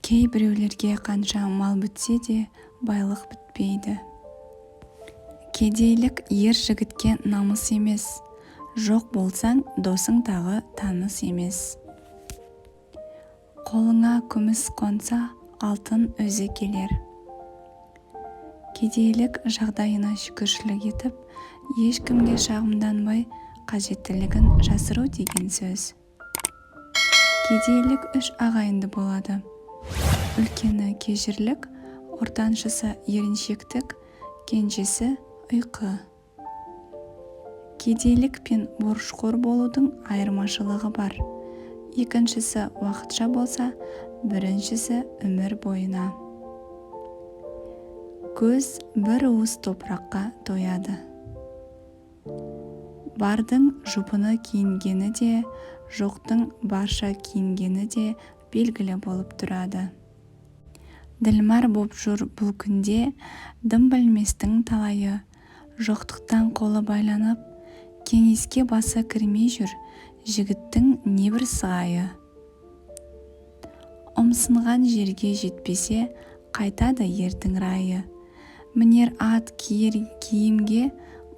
Кейбіреулерге қанша мал бітсе де, байлық бітпейді. Кедейлік ер жігітке намыс емес, жоқ болсаң, досың тағы таныс емес. Қолыңа күміс қонса, алтын өзі келер. Кедейлік жағдайына шүкіршілік етіп, ешкімге шағымданбай, қажеттілігін жасыру деген сөз. Кедейлік үш ағайынды болады: үлкені кежірлік, ортаншысы еріншектік, кенжесі ұйқы. Кедейлік пен борышқор болудың айырмашылығы бар: екіншісі уақытша болса, біріншісі өмір бойына. Көз бір уыс топыраққа тояды. Бардың жұпыны киінгені де, жоқтың барша киінгені де белгілі болып тұрады. Ділмар боп жүр бұл күнде дым білместің талайы, жоқтықтан қолы байланып, кеңеске басы кірмей жүр жігіттің небір сығайы. Ұмсынған жерге жетпесе, қайтады ердің райы. Мінер ат, киер киімге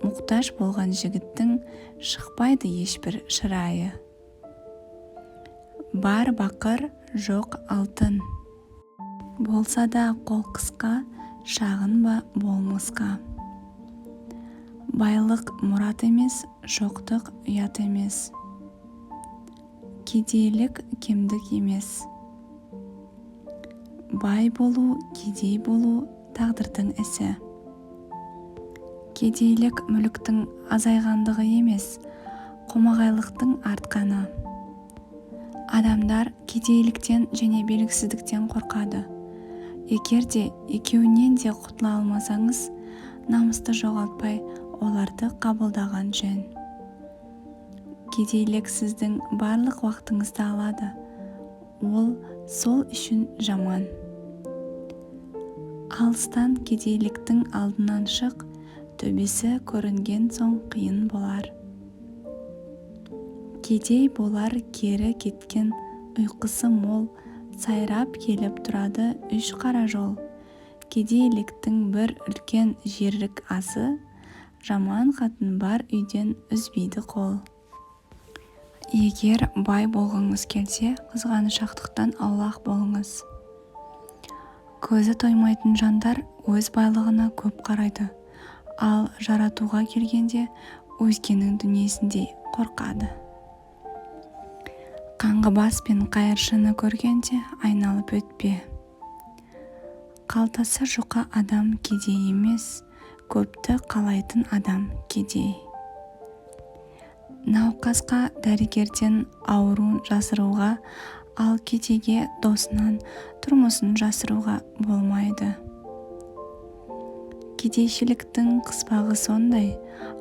мұқтаж болған жігіттің шықпайды ешбір шырайы. Бар бақыр, жоқ алтын. Болса да қол қысқа, шағынба болмысқа. Байлық мұрат емес, жоқтық ұят емес. Кедейлік кемдік емес. Бай болу, кедей болу тағдырдың ісі. Кедейлік мүліктің азайғандығы емес, қомағайлықтың артқаны. Адамдар кедейліктен және белгісіздіктен қорқады. Егер де екеуінен де құтыла алмасаңыз, намысты жоғалтпай, оларды қабылдаған жөн. Кедейлік сіздің барлық уақытыңызды алады, ол сол үшін жаман. Алыстан кедейліктің алдынан шық, төбесі көрінген соң қиын болар. Кедей болар кері кеткен ұйқысы мол, сайрап келіп тұрады үш қара жол. Кедейліктің бір үлкен жерік асы, жаман қатын бар үйден үзбейді қол. Егер бай болғыңыз келсе, қызғаншақтықтан аулақ болыңыз. Көзі тоймайтын жандар өз байлығына көп қарайды, ал жаратуға келгенде өзгенің дүниесіндей қорқады. Қаңғыбас пен қайыршыны көргенде айналып өтпе. Қалтасы жұқа адам кедей емес, көпті қалайтын адам кедей. Науқасқа дәрігерден ауруын жасыруға, ал кедейге досынан тұрмысын жасыруға болмайды. Кедейшіліктің қыспағы сондай,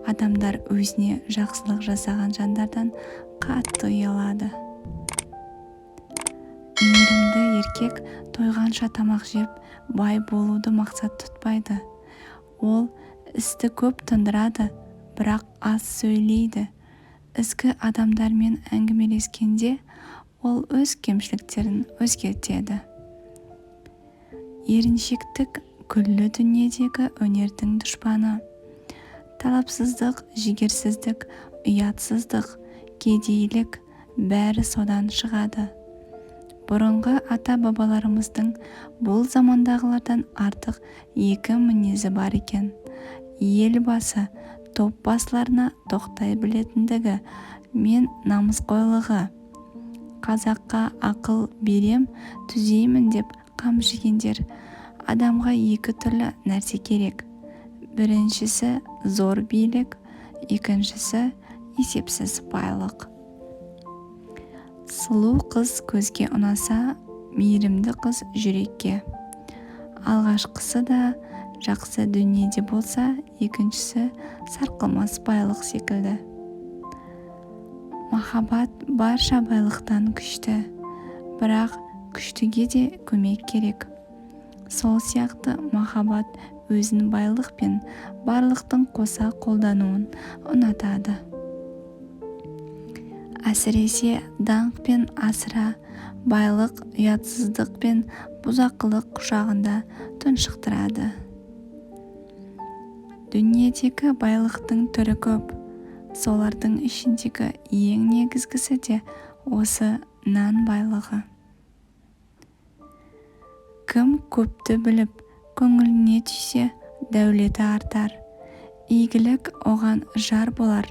адамдар өзіне жақсылық жасаған жандардан қатты ұялады. Мейірімді еркек тойғанша тамақ жеп, бай болуды мақсат тұтпайды. Ол істі көп тындырады, бірақ аз сөйлейді. Ізгі адамдармен әңгімелескенде ол өз кемшіліктерін өзгертеді. Еріншектік күллі дүниедегі өнердің дұшпаны. Талапсыздық, жігерсіздік, ұятсыздық, кедейлік бәрі содан шығады. Бұрынғы ата-бабаларымыздың бұл замандағылардан артық екі мінезі бар екен: ел басы, топ басыларына тоқтай білетіндігі мен намысқойлығы. Қазаққа ақыл берем, түзеймін деп қам жегендер, адамға екі түрлі нәрсе керек: біріншісі зор билік, екіншісі есепсіз байлық. Сұлу қыз көзге ұнаса, мейірімді қыз жүрекке. Алғашқысы да жақсы дүниеде болса, екіншісі сарқылмас байлық секілді. Махаббат барша байлықтан күшті, бірақ күштіге де көмек керек. Сол сияқты махаббат өзін байлық пен барлықтың қоса қолдануын ұнатады. Әсіресе даңқ пен асыра Байлық ұятсыздық пен бұзақылық құшағында тұншықтырады. Дүниедегі байлықтың түрі көп. Солардың ішіндегі ең негізгісі де осы нан байлығы. Кім көпті біліп, көңіліне түйсе, дәулеті артар. Игілік оған жар болар.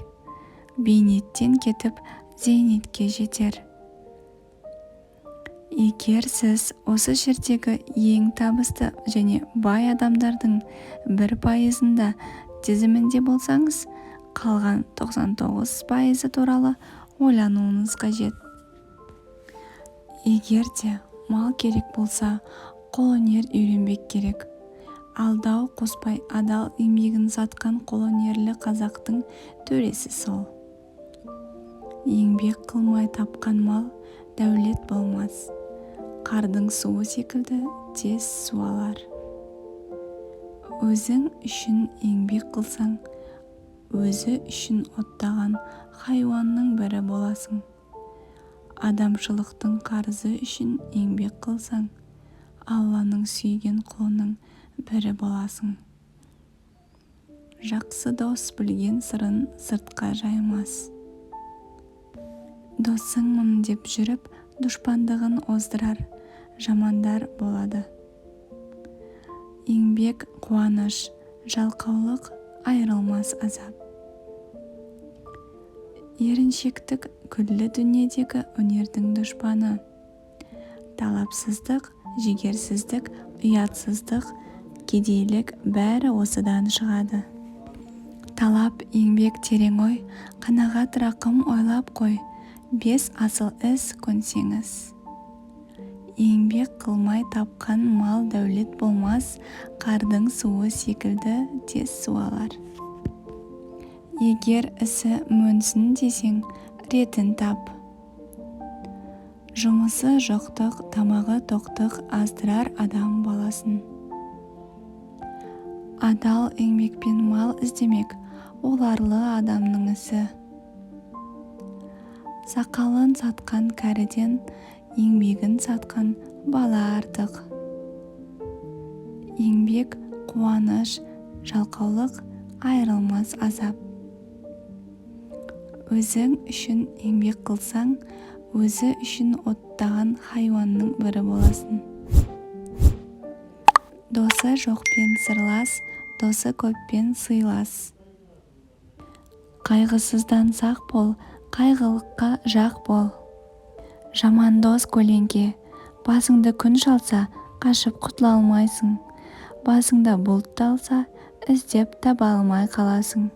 Бейнеттен кетіп, зейнетке жетер. Егер сіз осы жердегі ең табысты және бай адамдардың 1%-ында тізімінде болсаңыз, қалған 99%-ы туралы ойлануыңыз қажет. Егер де мал керек болса, қолөнер үйренбек керек. Алдау қоспай адал еңбегін сатқан қолөнерлі қазақтың төресі сол. Еңбек қылмай тапқан мал дәулет болмас. Қардың суы секілді тез суалар. Өзің үшін еңбек қылсаң, өзі үшін оттаған хайуанның бірі боласың. Адамшылықтың қарызы үшін еңбек қылсаң, Алланың сүйген құлының бірі боласың. Жақсы дос білген сырын сыртқа жаймас. Досыңмын деп жүріп, дұшпандығын оздырар жамандар болады. Еңбек қуаныш, жалқаулық айырылмас азап. Еріншектік күллі дүниедегі өнердің дұшпаны. Талапсыздық, жігерсіздік, ұятсыздық, кедейлік бәрі осыдан шығады. Талап, еңбек, терең ой, қанағат, рақым ойлап қой, бес асыл іс көнсеңіз. Еңбек қылмай тапқан мал дәулет болмас, қардың суы секілді тез суалар. Егер ісі өнсін десең, ретін тап. Жұмысы жоқтық, тамағы тоқтық аздырар адам баласын. Адал еңбекпен мал іздемек ол арлы адамның ісі. Сақалын сатқан кәріден еңбегін сатқан бала артық. Еңбек қуаныш, жалқаулық айырылмас азап. Өзің үшін еңбек қылсаң, өзі үшін оттаған хайуанның бірі боласың. Досы жоқпен сырлас, досы көппен сыйлас. Қайғысыздан сақ бол, қайғылыққа жақ бол. Жаман дос көлеңке, басыңды күн шалса, қашып құтыла алмайсың. Басыңды бұлт алса, іздеп таба алмай қаласың.